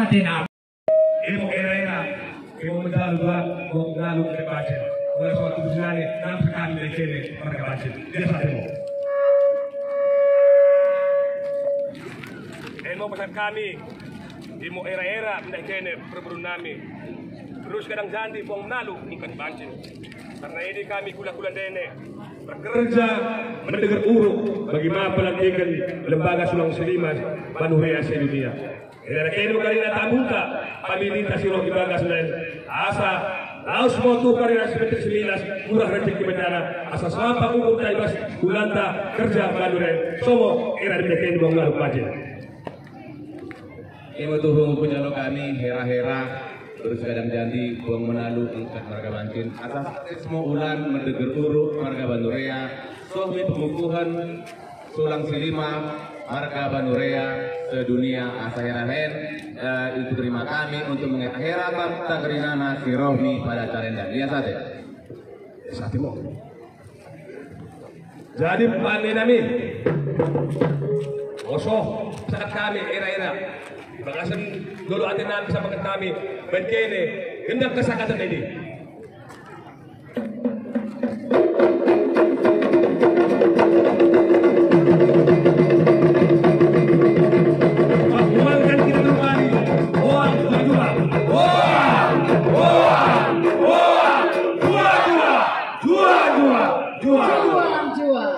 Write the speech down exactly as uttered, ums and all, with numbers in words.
Imo era-era, imo mendalu dua, mo nggalu ke bacin. Mulai suatu businane, nam sekali dari kene, mereka bacin. Biasa temo. Imo pesan kami, imo era-era, mendahi kene, perberun nami. Terus kadang jandi, buang menalu, engkan bacin. Karena ini kami kula-kula ndene, bekerja mendeger uruk bagi ma pelantiken Lembaga Sulang Selima Banurea sedunia. Era kenu karina tamuta, pamilinta si roh i bagas lain. Asa, laus motu karina si petik semilas, murah rejeki bendana. Asa sampa ukur tai bas, ulanta, kerja banurea. Somo, era di kenu bong lalu bajin. Imo tuhu penjalo kami, hera-hera, terus kadang jandi, buang menalu, engkat marga bancin. Asa sukses mo ulan, mendeger uruk, marga banurea. Soh mi pengukuhan, Sulang Silima, marga Banurea, sedunia asa hera hen, eh, itu terima kami untuk mengeta hera tam tagerinana si roh mi pada carenda. Lias ate. Sate mo. Jadi pane nami. Oso, sakat kami era-era. Bagasen dulu ate nami sama kami. Benkene, gendang kesakatan ini. Perjuangan kita kembali. Oang, dua, dua. Oang, oang, oang. Dua, dua. Dua, dua. Dua, dua. Juang, juang.